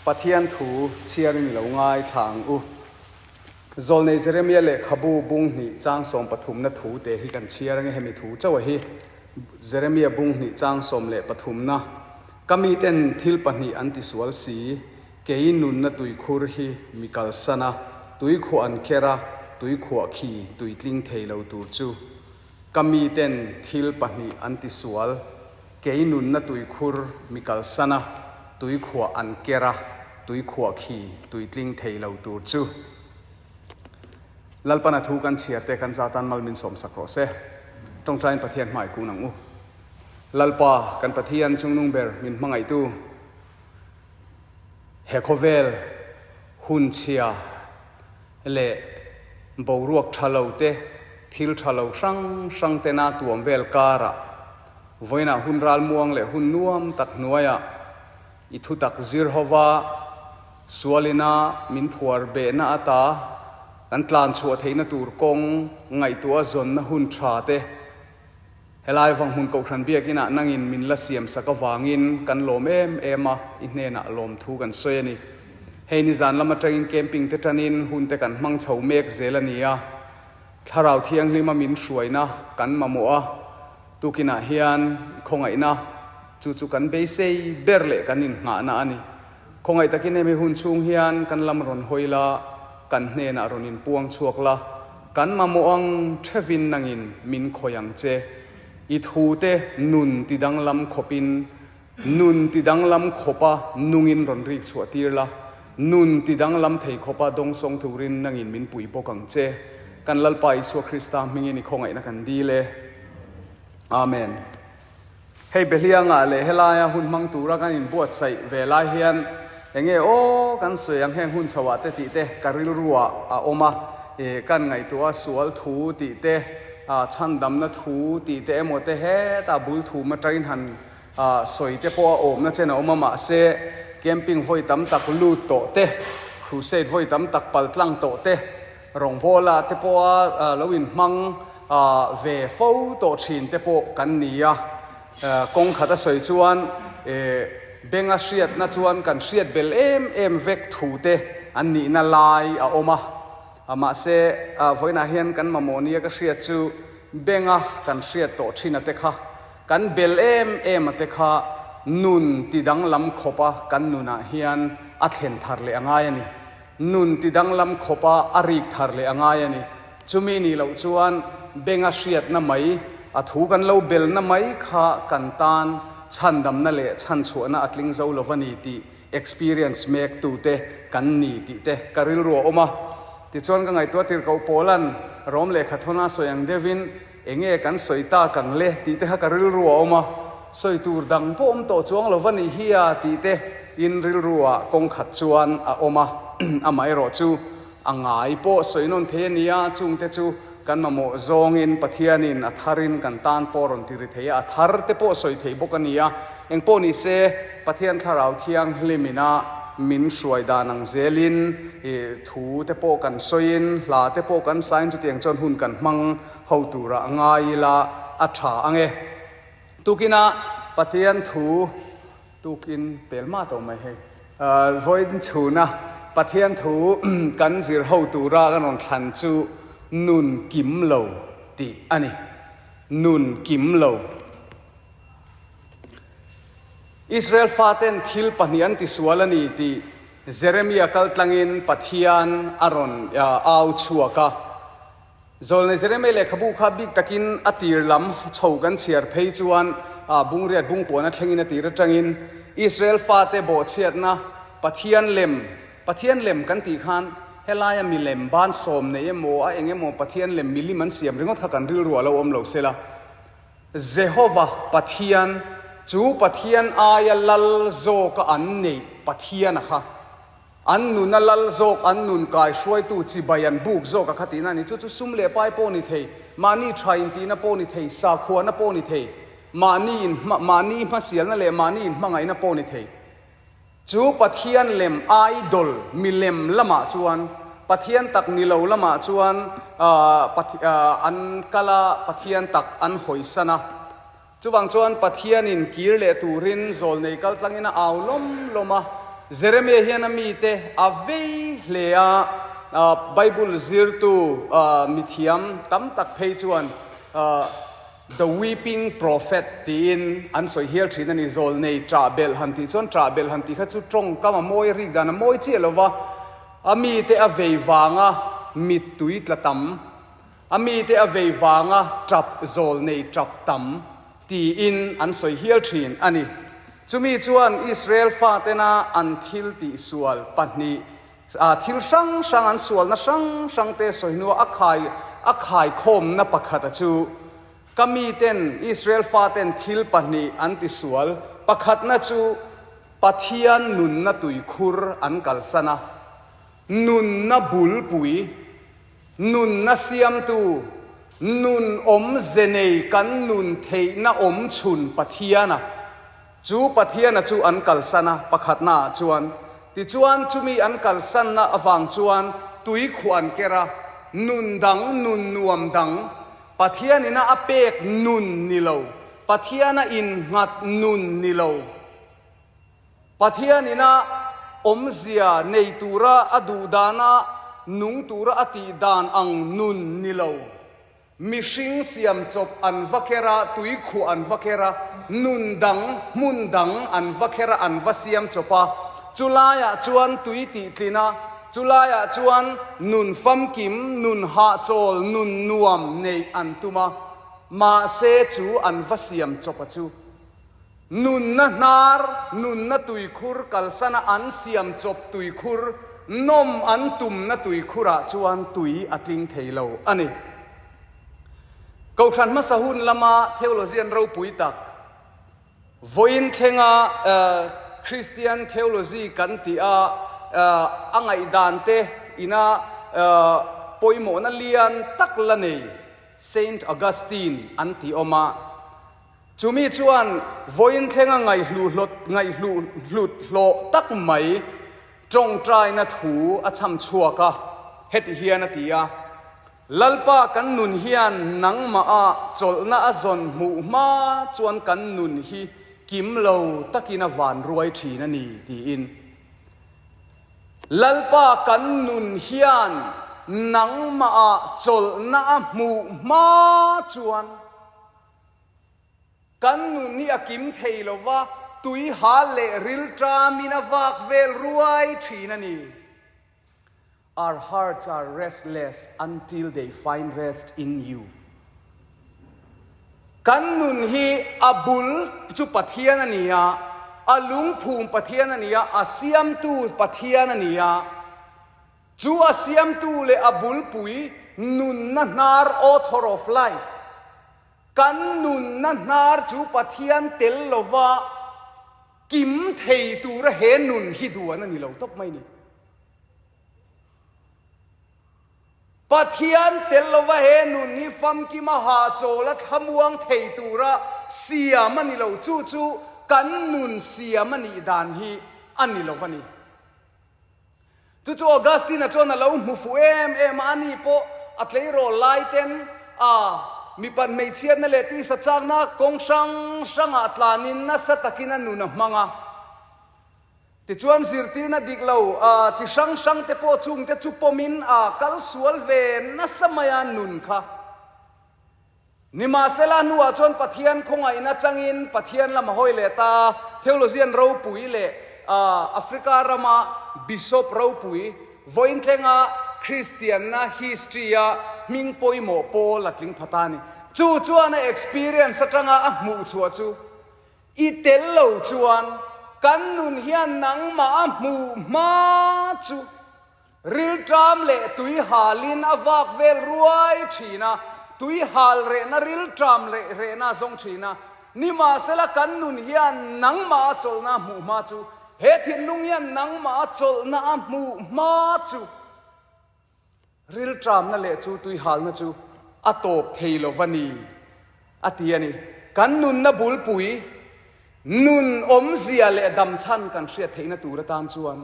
Pathian thu chhiarin i lo ngaithla ang u. Zawlnei Jeremia lehkhabu bung hnih chang sawmpathumna thu te hi kan chhiar ange hemi thu chauh a hi. Jeremia bung hnih chang 13na, Ka miten thil pahnih an tisual si, kei nunna tuikhur hi mi kalsan a, tuikhuah an ker a, tuikhuah khi tuitling thei lo tur chu. Ka miten thil pahnih an tisual, kei nunna tuikhur mi kalsan a, tuikhuah an ker a, tuikhuah khi tuitling thei lo tur chu. Lalpana thu kan chhiar te kan za tan mal min sawmsak rawh se. Tawngtaiin Pathian hmai kun ang u. Lalpa, kan Pathian chungnung ber min hmangaihtu, he khawvel hun chhia leh boruak tha lo te, thil tha lo hrang hrang tena tuam vel karah, vawiinah hun ralmuang leh hun nuam tak hnuaiah i thutak zir hova, Sualina min phuar behna ata kan tlan chhuah theihna tur kawng ngaihtuah zawnna hun tha te helai Vanghmun Kohhran Biakinah nangin min la siam sak avangin kan lawm em em a, i hnenah lawmthu kan sawi a ni. Hei nizan lam atangin camping te tanin hun te kan hmang chho mek zel a ni a, Thlarau Thianghlima min hruaina kan mamawh a, tukinah hian i khawngaihna chu chu kan beisei ber leh kan innghahna a ni. Khawngaih takin hemi hun chhung hian kan lam rawn hawi la, kan hnenah rawn inpuang chhuak la, kan mamawh ang thevin nangin min khawih ang che. I thute nun tidanglam khawpin, nun tidanglam khawpa nungin rawn rik chhuah tir la, nun tidanglam thei khawpa dawngsawng turin nangin min pui bawk ang che. Kan Lalpa Isua Krista hmingin i khawngaihna kan dil e. Amen. Hei Behliangah leh helaia hun hmang tura kan inbuatsaih ve lai hian enge aw kan sawi ang heng hun chhoah te tih te ka rilruah a awm a, ih kan ngaihtuah a sual thu tih te, chhandamna thu tih te emaw te hetah bul thum atangin han sawi te pawh a awmna chen a awm a mahse camping vawi tam tak lut tawh te, crusade vawi tam tak paltlang tawh te, Rawngbawla te pawha lo inhmang ve fo tawh thin te pawh kan ni a, kawng khat a sawi chuan benga hriatna chuan kan hriat bel em em vek thu te an nihna lai a awm a, mahse vawiinah hian kan mamawh nia ka hriat chu benga kan hriat tawh thina te kha kan bel em em a te kha nun tidanglam khawpa kan nunah hian a thlen thar leh a ngai a ni. Nun tidanglam khawpa a rik thar leh a ngai a ni. Chumi nih loh chuan benga hriatna mai, a thu kan lo belna mai kha kan tan chhandamna leh chhanchhuahna a tling zo lo va ni tih experience mek tute kan ni tih te ka rilru a awm a. Tichuan ka ngaihtuah tir koh Paula'n Rom lehkha thawna sawi ang deuhin Enge kan sawi tak ang le tih te kha ka rilru a awm a, sawi tur dang pawh awm tawh chuang lo va nih hi a tih te in rilru ah kawng khat chuan a awm a, amaherawh chu a ngai pawh sawi nawn thei a nia, chung te chu kan mamawh zawngin Pathianin a tharin kan tan pawh rawn ti ri thei a, a thar te pawh sawi thei bawk a nia, engpawh ni se Pathian Thlarau Thianghlim ina min hruai dan ang zelin i thu te pawh kan sawiin hla te pawh kan sain chutiang chuan hun kan hmang ho tura ngai ila a tha ang e. Tukina Pathian thu tukin pel mah tawh mai hei. Vawiin chhuna Pathian thu kan zir ho tura kan rawn thlan chu nun kim lo tih a ni. Nun kim lo. Israel faten thil pahnih an tisual a ni tih Jeremia kaltlangin Pathian a rawn au chhuak a. Zawlnei Jeremia lehkhabu kha bik takin a tir lam chho kan chhiar phei chuan bungriat bungpuan a thlengin a tir atangin Israel fate bawhchhiatna Pathian lem, Pathian lem kan tih khan helaia milem ban sawm nei emaw a eng emaw Pathian lem milim an siam ringawt kha kan rilru a lo awm lo sela. Jehova Pathian chu Pathian aia lal zawka an neih Pathian a kha. An nun a lal zawk, an nun kai hruaitu chibai an buk zawk a kha tihna a ni. Chu chu sum leh pai pawh ni thei, mahni tha intihna pawh ni thei, sakhuana pawh ni thei, mahni in mahni hmasialna leh mahni inhmangaihna pawh ni thei. Chu Pathian lem, idol, milem lamah chuan, Pathian tak ni lo lamah chuan an kal a, Pathian tak an hawisan a. Chuvang chuan Pathianin kir leh turin zawlnei kal tlangin a au lawm lawm a. Jeremia hian a mite a vei hle a, Bible zirtu mithiam tam tak phei chuan The Weeping Prophet tiin an sawi hial thin a ni. Zawlnei ṭah belh han tih chuan ṭah belh han tih kha chu ṭawngkam a mawi a rik dan a mawi chiah lo va, a mite a vei vanga mittui tla tam, a mite a vei vanga ṭap zawlnei ṭap tam tiin an sawi hial thin a ni. Chumi chuan Israel fatena an thil tihsual pahnih thil hrang hrang an sualna hrang hrang te sawi hnuah a khai a khaikhawmna pakhat a chu ka miten Israel faten thil pahnih an tisual pakhatna chu Pathian nunna tuikhur an kalsan a, nunna bulpui, nunna siamtu, nun awmze nei kan nun theihna awmchhun Pathiana Chu Pathiana chu an kalsan a, pakhatnaah chuan. Tichuan, chumi an kalsanna avang chuan tui khuh an ker a, nun dang, nun nuam dang, Pathianina a pek nun ni lo, Pathiana innghat nun ni lo, Pathianina awmzia nei tura a duh dana nung tura a tih dan ang nun ni lo. Mihring siam chawp an va kher a, tui khuh an va kher a, nun dang, hmun dang an va kher a, an va siam chawp a. Chu laiah chuan tui tih tlin a, chu laiah chuan nun famkim, nun hahchawl, nun nuam neih an tum a. Mahse chu an va siam chawp a chu. Nunna hnar, nunna tuikhur kalsana an siam chawp tuikhur, nawm an tumna tuikhurah chuan tui a tling thei lo a ni. Kohhran hmasa hun lama theologian ropui tak, vawiin thlenga Christian theology kan tih a, a ngaihdan te ina pawimawhna lian tak la nei Saint Augustine an tih awm a, Chumi chuan vawiin thlenga ngaihluhlawt ngaihluhlut hlawh tak mai tawngtaina thu a chham chhuak a, heti hian a ti a, Lalpa kan nun hian nangmah ah chawlhna a zawn hmuh hma chuan kan nun hi kim lo takin a van ruai thin a ni, tiin. Lalpa kan nun hian nangmah ah chawlhna a hmuh hma chuan, Kan nun hi a kim thei lo va, tui hal leh ril ṭamin a vak vel ruai ṭhin a ni. Our hearts are restless until they find rest in you. Kan nun hi a bul chu Pathian a ni a, a lungphum Pathian a ni a, a siamtu Pathian a ni a. Chu a siamtu leh a bulpui nunna hnar author of life, Kan nunna hnar chu Pathian tel lova kim thei tura he nun hi duan a ni lo tawp mai ni. Pathian tel lova he nun hi famkima hahchawla thlamuang thei tura siam a ni lo, chu chu kan nun siam a nih dan hi a ni lo va ni. Chu chu Augustine-a chuan a lo hmu fuh em em a, ani pawh a tleirawl lai ten a mipat hmeichhiatna leh tisa chakna kawng hrang hrangah tlanin nasa takin a nun a hmang a. Tichuan zirtirna dik lo chi hrang hrang te pawh chungte chu pawmin a kal sual ve nasa mai a nun kha. Nimahsela hnuah chuan Pathian khawngaihna changin Pathian lam a hawi leh ta a, Theologian ropui leh Africa rama Bishop ropui, vawiin thlenga Kristianna history-a hming pawimawh pawl a tling pha ta a ni. Chu chuan a experience atanga a hmuh chhuah chu, I tel lo chuan kan nun hian nangmah a hmuh hma chu, Rilṭam leh tui halin a vak vel ruai ṭhin a, tui hal rehna rilṭam leh rehna a zawng ṭhin a. Nimahsela kan nun hian nangmah a chawlhna a hmuh hma chu, he thinlung hian nangmah a chawlhna a hmuh hma chu, rilṭamna leh chu tui halna chu a tawp thei lo va ni, a ti a ni. Kan nunna bulpui, nun awmzia leh damchhan kan hriat theihna tur atan chuan,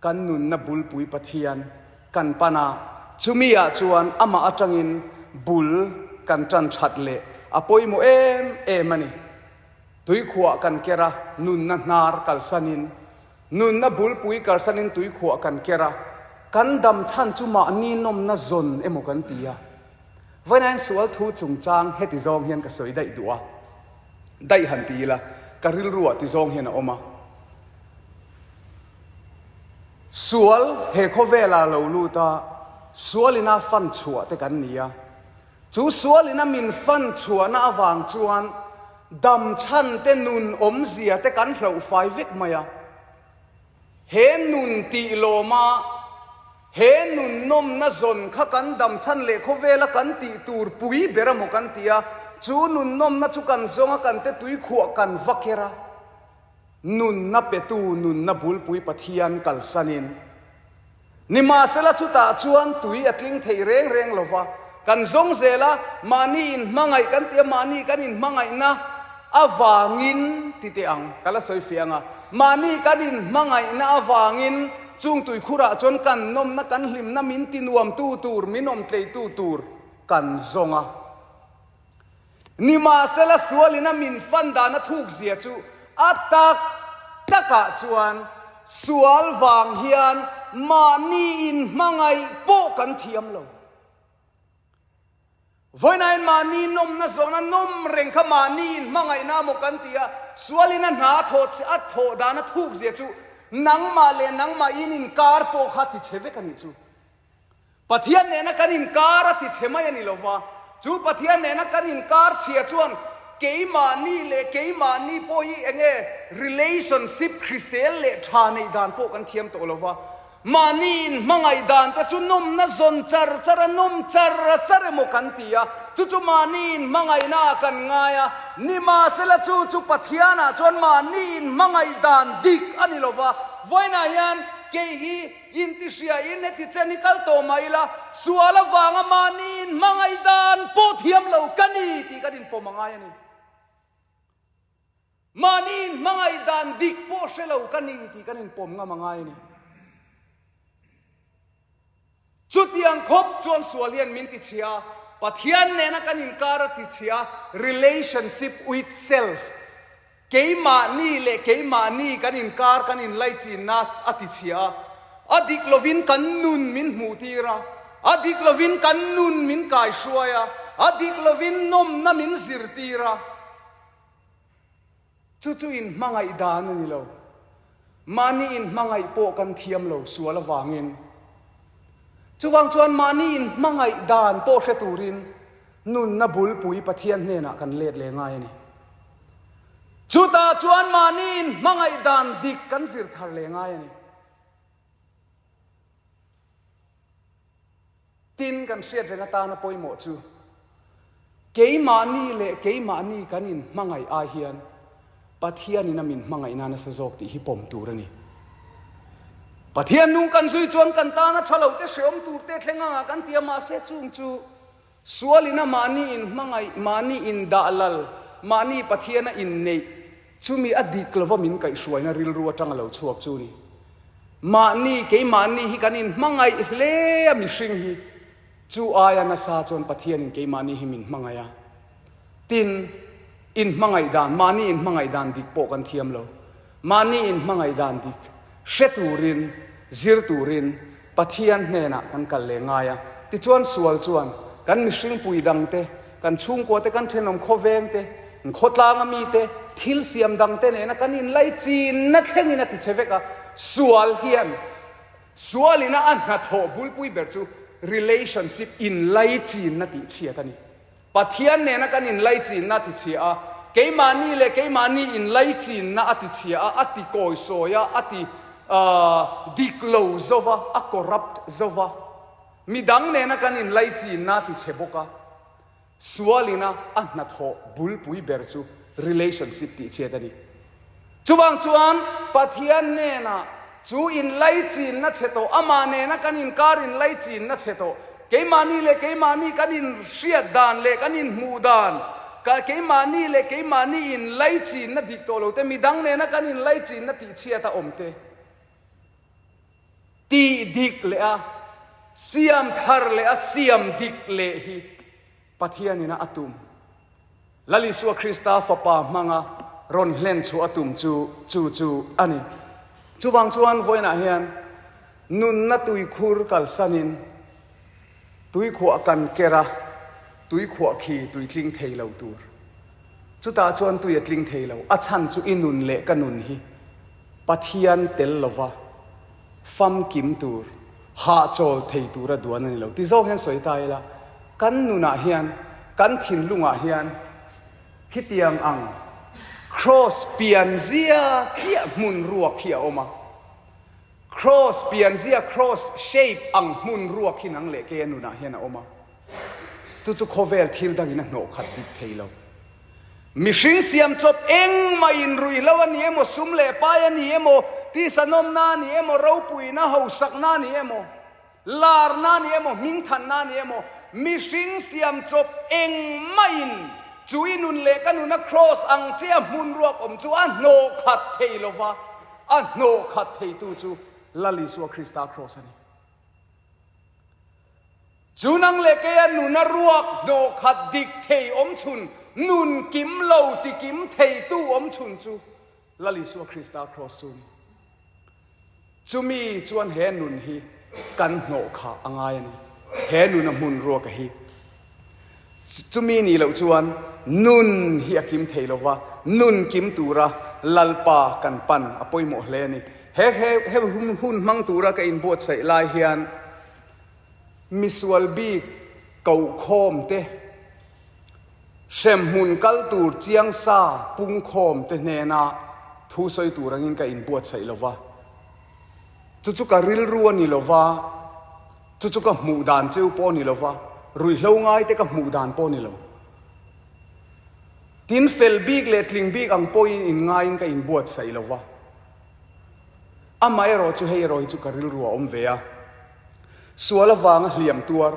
Kan nunna bulpui Pathian kan pan a, chumi ah chuan amah atangin bul kan tan that leh a pawimawh em em a ni. Tuikhuah kan ker a, nunna hnar kalsanin. Nunna bulpui karsanin tuikhuah kan ker a, kan dam chhan chu mahni nawmna zawn emaw kan ti a. Vawiin sual thu chungchang heti zawng hian ka sawi daih duh a, daih han ti ila ka rilruah ti zawng hian a awm a. Sual he khawvelah lo lut a, sualina fan chhuah te kan ni a. Chu sualina min fan chhuahna avang chuan dam chhan te nun awmzia te kan hloh fai vek mai a. He nun tih lawma he nun nawmna zawn kha kan dam chhan leh khawvela kan tih tur pui ber a maw kan ti a, chu nun nawmna chu kan zawnga kan te tuikhuah kan va ker a. Nunna petu nunna bulpui Pathian kalsanin Nimahsela chutah chuan tui a tling thei reng reng lo va, kan zawng zel a, mahni inhmangaih kan ti a, mahni kan inhmangaihna avangin ti teh ang, ka la sawi fiah ang a, mahni kan inhmangaihna avangin chung tuikhurah chuan kan nawmna, kan hlimna min tinuamtu tur, min awmtleitu tur kan zawng a. Nimahsela sualin a min fan dan a thuk zia chu a tak takah chuan sual vang hian mahni inhmangaih pawh kan thiam lo. Vawiinain mahni nawmna zawhna nawm reng kha mahni inhmangaihna maw kan ti a, sualin a hna a thawh a thawh dan a thuk zia chu nangmah leh nangmah in inkar pawh kha tichhe vek a nih chu. Pathian nena kan inkar a tichhe mai a ni lo va, chu Pathian nena kan inkar chhia chuan keimahni leh keimahni pawh hi eng nge relationship hrisel leh tha neih dan pawh kan thiam tawh lo va, mahni inhmangaih dan te chu nawmna zawn char char a nawm char char emaw kan ti a, chu chu mahni inhmangaihna ah kan ngai a, nimahsela chu chu Pathianah chuan mahni inhmangaih dan dik a ni lo va, vawiinah hian kei hi Intihriain heti chen hi kal tawh mah ila, sual avanga mahni inhmangaih dan pawh thiam lo ka ni tih kan inpawm a ngai a ni. Mahni inhmangaih dan dik pawh hre lo ka ni tih kan inpawm ngam a ngai a ni. Chutiang khawp chuan sual hian min tichhia a, Pathian nena kan inkar a tichhia, relationship with self, Keimahni leh keimahni kan inkar kan inlaichinna a ti chhia a, a dik lovin kan nun min hmuhtir a, a dik lovin kan nun min kaihruai a, a dik lovin nawmna min zirtir a. Chu chu inhmangaih dan a ni lo. Mahni inhmangaih pawh kan thiam lo sual avangin. Chuvang chuan mahni inhmangaih dan pawh hre turin Nunna bulpui Pathian hnenah kan let leh ngai a ni. Chutah chuan mahni inhmangaih dan dik kan zir thar leh ngai a ni. Tin, kan hriat reng atana pawimawh chu keimahni leh keimahni kan inhmangaih ai hian Pathianin a min hmangaihna nasa zawk tih hi pawm tur a ni. Pathian nung kan zui chuan kan tana tha lo te hreawm tur te thleng anga kan ti a, mahse chung chu Sualin a mahni in hmangaih, mahni in dah lal, mahni Pathian a inneih, chumi a dik lova min kaihhruaina rilru atang a lo chhuak chu ni. Mahni, keimahni hi kan in hmangaih hle a mihring hi, chu aia nasa chuan Pathianin keimahni hi min hmangaih a. Tin, in hmangaih dan, mahni in hmangaih dan dik pawh kan thiam lo. Mahni in hmangaih dan dik hre turin, zir turin Pathian hnenah kan kal leh ngai a. Tichuan sual chuan kan mihringpui dangte, kan chhungkuate, kan thenawm khawvengte, khawtlanga mite, thil siam dangte nena kan inlaichinna thlengin a tichhe vek a. Sual hian sualina a hnathawh bulpui ber chu relationship inlaichinna tihchhiat a ni. Pathian nena kan inlaichinna a tichhia a, keimahni leh keimahni inlaichinna a tichhia a, a ti kawisawi a, a ti dik lo zo va, a corrupt zo va. Midang nena kan inlaichinna a tichhe bawk a, sualina a hnathawh bulpui ber chu relationship tihchhiat a ni. Chuvang chuan Pathian hnenah chu inlaichinna chhe tawh, amah nena kan inkar inlaichinna chhe tawh, keimahni leh keimahni kan inhriat dan leh kan inhmuh dan, keimahni leh keimahni inlaichinna dik tawh lo te, midang nena kan inlaichinna tihchhiat a awm te, tih dik leh a siam thar leh a siam dik leh hi Pathianina a tum. Lal Isua Krista Fapa hmanga rawn hlen chhuah a tum chu chu chu a ni. Chuvang chuan vawiinah hian nunna tuikhur kalsanin tuikhuah kan ker a, tuikhuah khi tui tling thei lo tur. Chutah chuan tui a tling thei lo. A chhan chu i nun leh ka nun hi Pathian tel lova famkim tur, hahchawl thei tura duan a ni lo. Ti zawk hian sawi ta ila, kan nunah hian, kan thinlungah hian khitiang ang Kraws pianzia chiah hmun ruak hi a awm a. Kraws pianzia, kraws shape ang hmun ruak hi nang leh keia nunah hian a awm a. Chu chu khawvel thil dangin a hnawh khat dik thei lo. Mihring siam chawp engmah in ruihhlo a ni emaw, sum leh pai a ni emaw, tisa nawmna a ni emaw, ropuina, hausakna a ni emaw, larna a ni emaw, hmingthanna a ni emaw, mihring siam chawp engmah in chu i nun leh ka nuna kraws ang che a hmun ruak awm chu a hnawh khat thei lova, a hnawh khat theitu chu Lal Isua Krista kraws a ni. Chu nang leh keia nuna ruak hnawh khat dik thei awm chhun, nun kim lo ti kim theitu awm chhun chu Lal Isua Krista kraws chu a ni. Chumi chuan he nun hi kan hnawh khah a ngai a ni. He nuna hmun ruaka hi chumi nih loh chuan nun hi a kim thei lo va, nun kim tura Lalpa kan pan a pawimawh hle a ni. He he he hun hmang tura ka inbuatsaih lai hian Misual bik kohkhawm te, hremhmun kal tur chiang sa pungkhawm te hnena thu sawi tur angin ka inbuatsaih lo va. Chu chu ka rilru a ni lo va, chu chu ka hmuh dan cheu pawh a ni lo va, ruihhlo ngai te ka hmuh dan pawh a ni lo. Tin, fel bik leh tling bik ang pawhin inngaiin ka inbuatsaih lo va. Amaherawh chu hei erawh hi chu ka rilru a awm ve a. Sual avanga hliam tuar,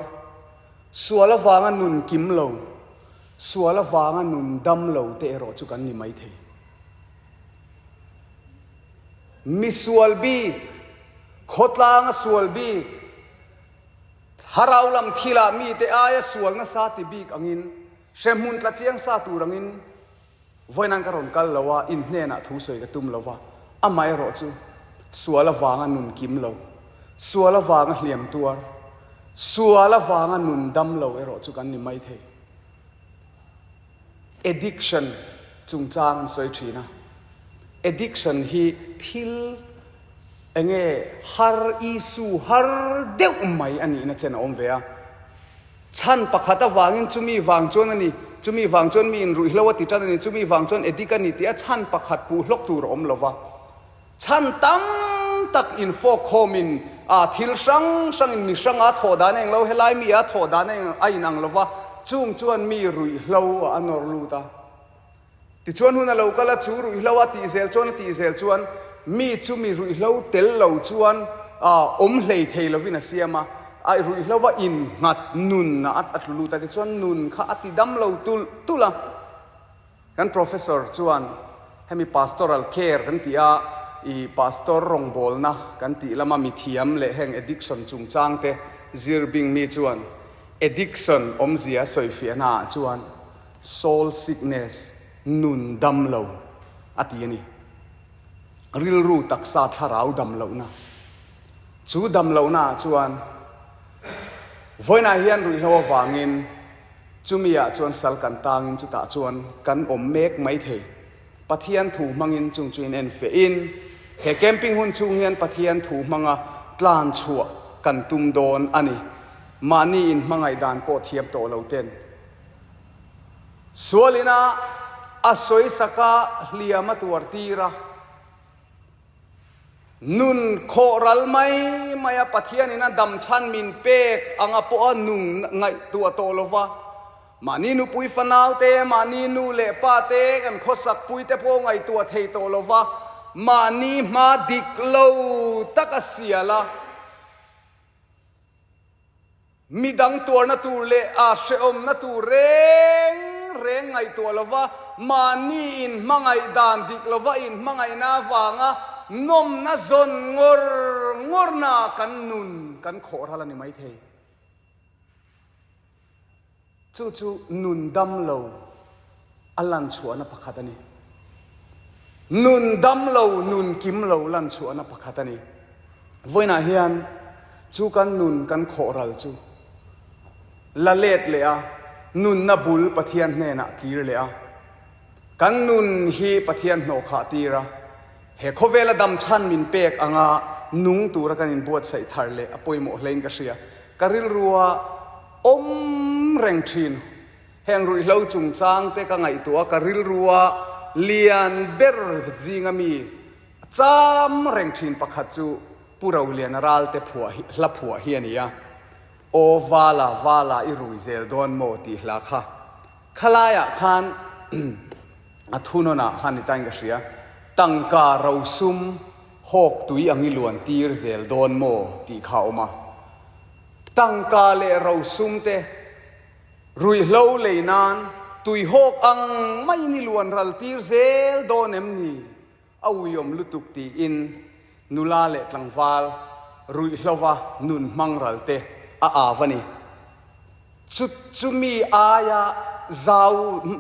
sual avanga nun kim lo, sual avanga nun dam lo te erawh chu kan ni maithei. Mi sual bik, khawtlanga sual bik, thlarau lam thilah mite aia sual nasa ti bik angin, hremhmun tla chiang sa tur angin, Vawinan ka rawn kal lo a, in hnenah thu sawi ka tum lo va, amaherawh chu sual avanga nun kim lo, sual avanga hliam tuar, sual avanga nun dam lo erawh chu kan ni mai thei. Addiction chungchang an sawi thin a, addiction hi thil enge har issue har deuh mai a nihna chen a awm ve a. Chhan pakhat avangin chumi vang chuan a ni, chumi vang chuan mi inruihhlo a ti tan a ni, chumi vang chuan addict a ni tih a chhan pakhat puh hlawk tur a awm lo va. Chhan tam tak infawk khawmin a thil hrang hrangin mi hranga thawh dan a eng lo, helai mi a thawh dan a inang lo va, chung chuan mi ruihhlo a nawr lut a. Tichuan hun a lo kal a, chu ruihhlo a tih zel chuan a tih zel chuan mi chu mi ruihhlo tel lo chuan awm hlei thei lovin a siam a, a ruihhlo a innghat nun a a tlu lut a, tichuan nun kha a ti dam lo tulh tulh a. Kan professor chuan hemi pastoral care kan tih a, i pastor rawngbawlna kan tih lama mithiam leh heng addiction chungchang te zir bing mi chuan addiction awmzia sawifiahna ah chuan Soul sickness, nun dam lo, a ti a ni. Rilru taksa thlarau dam lohna. Chu dam lohna ah chuan vawiinah hian ruihhlo avangin chumi ah chuan sal kan tangin chutah chuan kan awm mek mai thei. Pathian thu hmangin chung chu in en fehin he camping hun chhung hian Pathian thu hmanga tlan chhuah kan tum dawn a ni. Mahni in hmangaih dan pawh thiam tawh lo ten. Sualin a a sawisak a, hliam a tuar tir a. Nun khawh ral mai mai a Pathianin a dam chhan min pek anga pawh a nung ngaihtuah tawh lo va. Mahni nupui fanau te, mahni nu leh pa te, kan khawsak pui te pawh ngaihtuah thei tawh lo va, mahni hma dik lo tak a sial a. Midang tuarna tur leh a hrehawmna tur reng reng ngaihtuah lova mahni inhmangaih dan dik lova inhmangaihna avanga nawmna zawn ngawr ngawrna kan nun kan khawh ral a ni maithei. Chu chu nun dam lo a lan chhuahna pakhat a ni. Nun dam lo, nun kim lo lan chhuahna pakhat a ni. Vawiinah hian chu kan nun kan khawh ral chu la let leh a, nunna bul Pathian hnenah kir leh a, kan nun hi Pathian hnawh khah tir a, he khawvela dam chhan min pek anga nung tura kan inbuatsaih thar leh a pawimawh hlein ka hria. Ka rilrua awm reng thin. Heng ruihhlo chungchang te ka ngaihtuah a, ka rilrua lian ber zinga mi cham reng thin pakhat chu Pu Roliana Ralte phuah hi hla phuah hi a ni a, Aw Vala, Vala i rui zel dawn maw tih hla kha. Khalaiah khan a thunawnah khan ni tain ka hria, Tangka rosum hawk tui ang i luan tir zel dawn maw tih kha a awm a. Tangka leh rosum te. Ruihhlo lei nan tuihawk ang maiin i luan ral tir zel dawn em ni? A uiawm lutuk tiin nula leh tlangval ruihhlova nun hmang ral te a av a ni. Chu chumi aia zau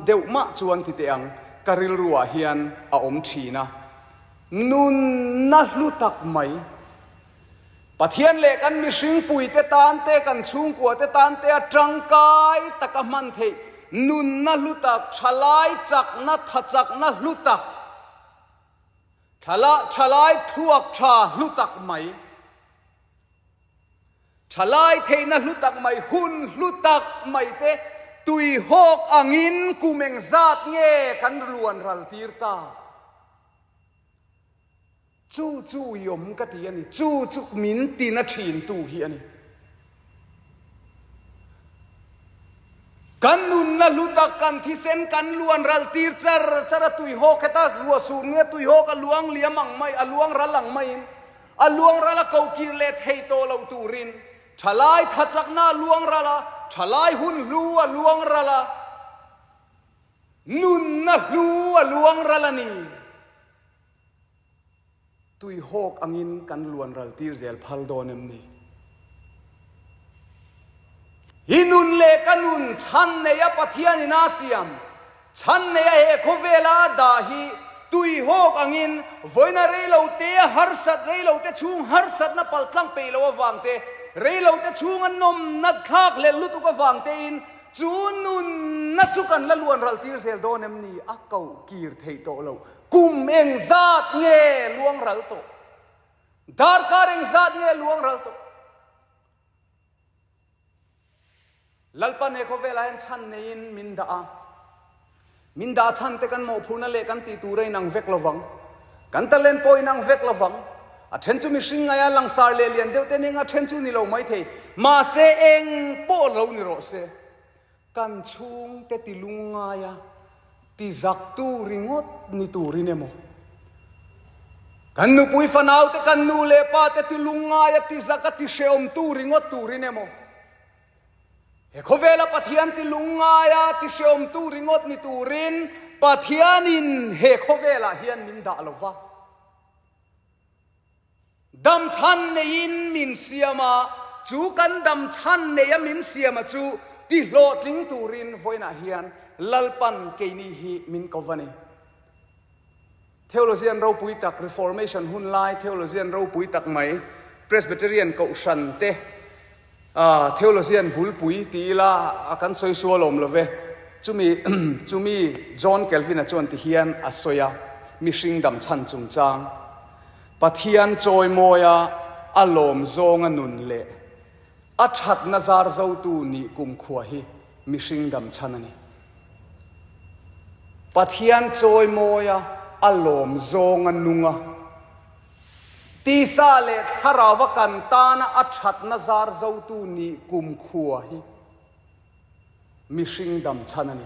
deuh mah chuan ti teh ang ka rilruah hian a awm thin a, nunna hlu tak mai. Pathian leh kan mihring puite tan te, kan chhungkua te tan te a tangkai taka hman theih nunna hlu tak, thalai chakna, tha chakna hlu tak, thala thalai thluak tha hlu tak mai, thalai theihna hlu tak mai, hun hlu tak mai te tuihawk angin kum engzat nge kan luan ral tir ta? Chu chu uiawm ka ti a ni, chu chu min tina thintu hi a ni. Kan nunna hlu tak, kan thisen kan luan ral tir char char a, tuihawk heta ruah sur nge tuihawk a luang liam ang mai, a luang ral ang maiin a luang ral a ko kir leh thei tawh lo turin thalai thachakna a luang ral a, thalai hun hlu a luang ral a, nunna hlu a luang ral a ni. Tuihawk angin kan luan ral tir zel phal dawn em ni? I nun leh ka nun chhan neia Pathianin a siam, chhan neia he khawvela a dah hi tuihawk angin vawiina reilote a harsat, reilote chhung harsatna paltlang peih loh avang te, reilote chhunga nawmna thlak hlelh lutuk avang tein chu nunna chu kan la luan ral tir zel dawn em ni? A koh kir theih tawh loh. Kum engzat nge luang ral tawh? Darkar engzat nge luang ral tawh? Lalpan he khawvelah hian chhan neiin min dah a. Min dah chhan te kan mawhphurhna leh kan tih tur a inang vek lovang. Kan talent pawh inang vek lovang. A then chu mihring ngaia langsar leh lian deuh te ning a then chu ni lo maithei. Mahse eng pawh lo ni rawh se. Kan chhungte ti lungngaia ti zaktu ringawt ni turin emaw, kan nupui fanaute, kan nu leh pate ti lungngaia ti zaka ti hrehawmtu ringawt turin emaw, he khawvela Pathian ti lungngaia ti hrehawmtu ringawt ni turin Pathianin he khawvelah hian min dah lo va. Dam chhan neiin min siam a, chu kan dam chhan neia min siam a chu ti hlawhtling turin vawiinah hian Lalpan keini hi min ko va ni. Theologian ropui tak, Reformation hun lai theologian ropui tak mai, Presbyterian Kohhran te, Theologian bulpui ti ila a kan sawi sual awm lo ve. Chumi chumi John Calvin-a chuan ti hian a sawi a, mihring dam chhan chungchang, Pathian chawimawia a lawm zawnga nun leh a thatna zar zotu nih kumkhua hi mihring dam chhan a ni. Pathian chawimawia a lawm zawnga nunga Tisa leh thlarauva kan tana a thatna zar zotu nih kumkhua hi mihring dam chhan a ni.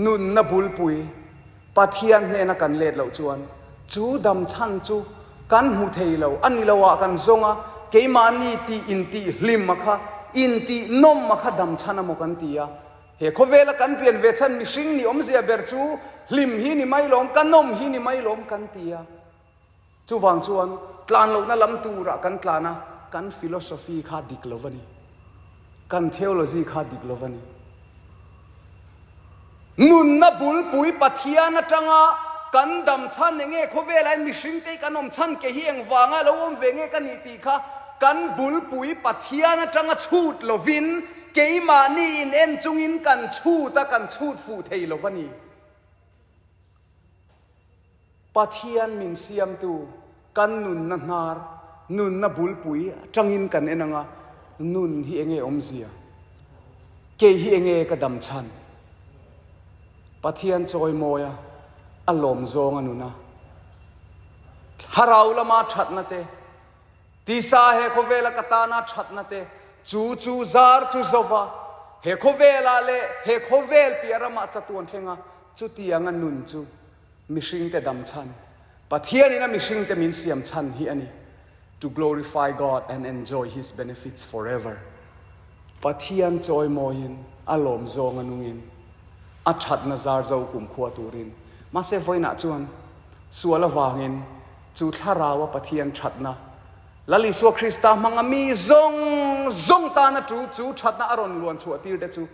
Nunna bulpui Pathian hnena kan let loh chuan chu dam chhan chu kan hmu thei lo a ni lo ah kan zawng a, keimahni tih intih hlim a kha, intih nawm a kha dam chhan a maw kan ti a. He khawvela kan pian ve chhan mihring ni awmzia ber chu hlim hi ni mai lawm, ka nawm hi ni mai lawm kan ti a. Chuvang chuan tlan lohna lam turah kan tlan a, kan philosophy kha dik lo va ni. Kan theology kha dik lo va ni. Nunna bulpui Pathian atanga. kan dam chhan enge khawvelah hian mihring te hi kan awm chhan ke hi engvanga lo awm ve nge ka nih tih kha kan bulpui Pathian atanga chhut lovin keimahni in en chungin kan chhut a, kan chhut fuh thei lo va ni. Pathian min siamtu kan nunna hnar, nunna bulpui atangin kan en anga nun hi enge awmzia? Kei hi enge ka dam chhan? Pathian chawimawia a lawm zawng a nuna thlarau lama thatna te, tisa he khawvela ka tana thatna te, chu chu zar chu zova he khawvelah leh he khawvel piah ramah chatuan thlenga chutianga nun chu mihringte dam chhan, Pathianin a mihringte min siam chhan hi a ni, to glorify God and enjoy His benefits forever. Pathian chawimawiin a lawm zawng a nungin a thatna zar zo kumkhua turin. Mahse vawiinah chuan sual avangin chu thlaraua Pathian thatna, Lal Isua Krista hmanga mi zawng zawng tana chu chu thatna a rawn luan chhuah tir te chu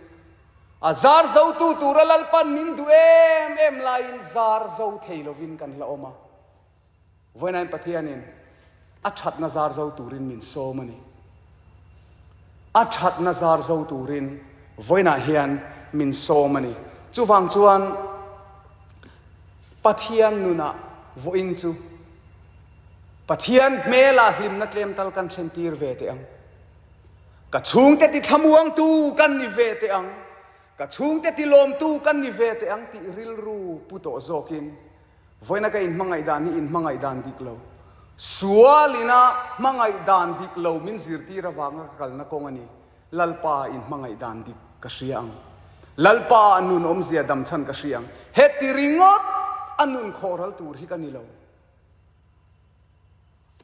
A zar zotu tura Lalpan min duh em em laiin zar zo thei lovin kan la awm a. Vawiinain Pathianin a thatna zar zo turin min sawm a ni. A thatna zar zo turin vawiinah hian min sawm a ni. Chuvang chuan Pathian nunah vawiin chu Pathian hmelah hlimna tlem tal kan thlen tir ve teh ang. Ka chhungte ti thlamuangtu kan ni ve teh ang, ka chhungte ti lawmtu kan ni ve teh ang tih rilru pu tawh zawkin vawiina ka inhmangaih dan hi inhmangaih dan dik lo, sualina hmangaih dan dik lo min zirtir avanga ka kalna kawng a ni. Lalpa inhmangaih dan dik ka hria ang. Lalpa a nun awmzia damchhan ka hria ang. Heti ringawt a nun khawhral tur hi ka ni lo.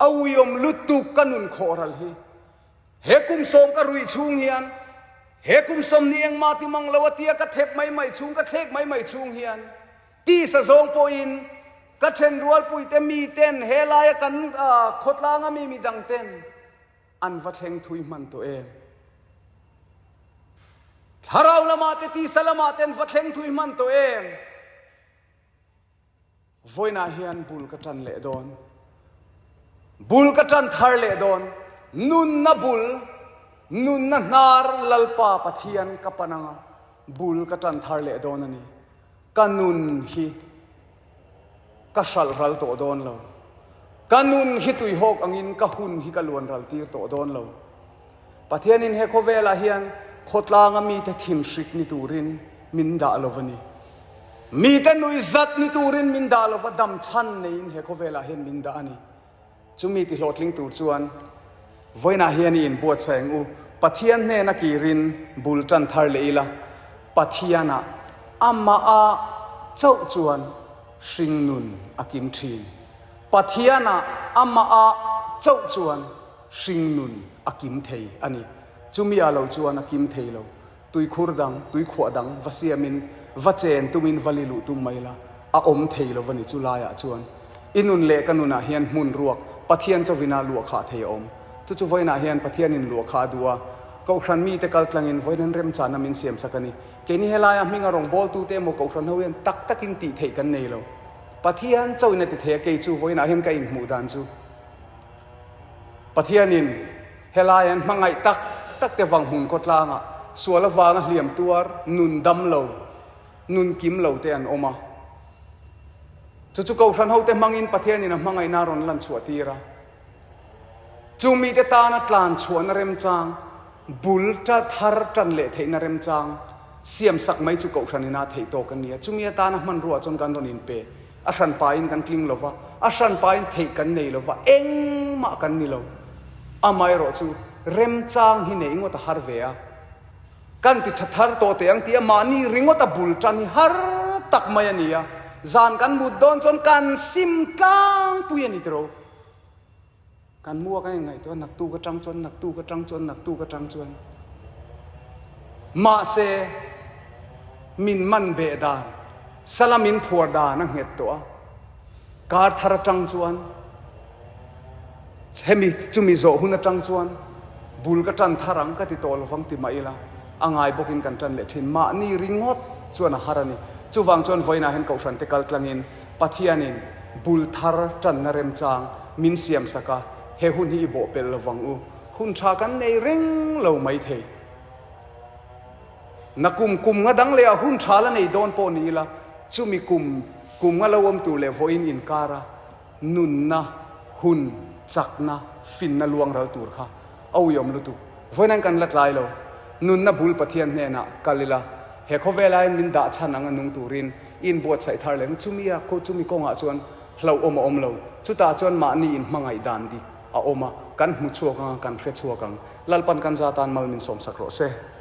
A uiawm lutuk ka nun khawhral hi. He kum sawm ka ruih chhung hian, he kum sawmni engmah ti mang lo a tia ka thep mai mai chhung, ka thlek mai mai chhung hian tisa zawng pawhin ka then rualpuite mi ten he laia kan khawtlanga mi midang ten an va thleng thui hman tawh em? Thlarau lamah te tisa lamah te an va thleng thui hman tawh em? Vawiinah hian bul ka ṭan leh dawn. Bul ka ṭan thar leh dawn. Nunna bul, nunna hnar Lalpa Pathian ka pan anga bul ka ṭan thar leh dawn a ni. Ka nun hi ka hralh ral tawh dawn lo. Ka nun hi tuihawk angin ka hun hi ka luan ral tir tawh dawn lo. Pathianin he khawvelah hian khawtlanga mite thinhrik ni turin min dah lo a ni. Mite nuihzat ni turin min dah lo va, dam chhan neiin he khawvelah hian min dah a ni. Chumi ti hlawhtling tur chuan vawiinah hian i inbuatsaih ang u. Pathian hnena kirin bul tan thar leh ila, Pathianah amaha chauh chuan hringnun a kim thin. Pathianah amaha chauh chuan hringnun a kim thei a ni. Chumi ah lo chuan a kim thei lo. Tuikhur dang, tuikhuah dang va siamin, va chen tumin va li luh tum mai la, a awm thei lo va ni chu laiah chuan. I nun leh ka nunah hian hmun ruak Pathian chauhina luah khah thei a awm. Chu chu vawiinah hian Pathianin luah kha a duh a, Kohhran mite kal tlangin vawiin an remchanna min siam sak a ni. Keini helaia hminga rawngbawltute emaw Kohhran ho hian tak takin tih theih kan nei lo. Pathian chauhin a ti thei a, kei chu vawiinah hian ka inhmuh dan chu. Pathianin helai an hmangaih tak tak te vang hmun khawtlangah sual avanga hliam tuar nun dam lo, nun kim lo te an awm a. Chu chu Kohhran hote hmangin Pathianin a hmangaihna a rawn lan chhuah tir a. Chu mite tana tlan chhuahna remchang, bul ta thar tan leh theihna remchang siam sak mai chu Kohhran ina theih tawk a ni a. Chumi atana hmanruah chuan kan rawn inpe. A hran pain kan tling lo va, a hran pain theih kan nei lo va, engmah kan ni lo. Amaherawh chu remchang hi nei ngawt a har ve a. Kan ti tha thar tawh teh ang tih a mahni ringawt a bul tan hi har tak mai a ni a. Zan kan mut dawn chuan kan sim tlangpui a ni tiro. Kan mu a kan inngaihtuah a, naktuk atang chuan, naktuk atang chuan, naktuk atang chuan. Mahse, min man beh dan, sala min phuar dan a nghet tawh a. Kar thar atang chuan, hemi chumi zawh hun atang chuan bul ka tan thar ang ka ti tawh lovang ti mah ila, a ngai bawkin kan tan leh thin. Mahni ringawt chuan a har a ni. Chuvang chuan vawiinah hian Kohhrante kal tlangin. Pathianin bul thar tanna remchang min siamsak a, he hun hi i bawhpelh lovang u. Hun tha kan nei reng lo maithei. Na kum kum nga dang leh ah hun tha la nei dawn pawh ni ila, chumi kum kum nga lo awm tur leh vawiin inkara nunna, hun, chakna, finna luang ral tur kha a uiawm lutuk. Vawiin kan la tlai lo. Nunna bul Pathian hnenah kal ila, he khawvel aiin min dah chhan anga nung turin i inbuatsaih thar leh ang. Chumi a, chumi kawngah chuan hlauhawm a awm lo. Chutah chuan mahni inhmangaih dan dik a awm a, kan hmu chhuak ang a, kan hre chhuak ang. Lalpan kan za tan mal min sawmsak rawh se.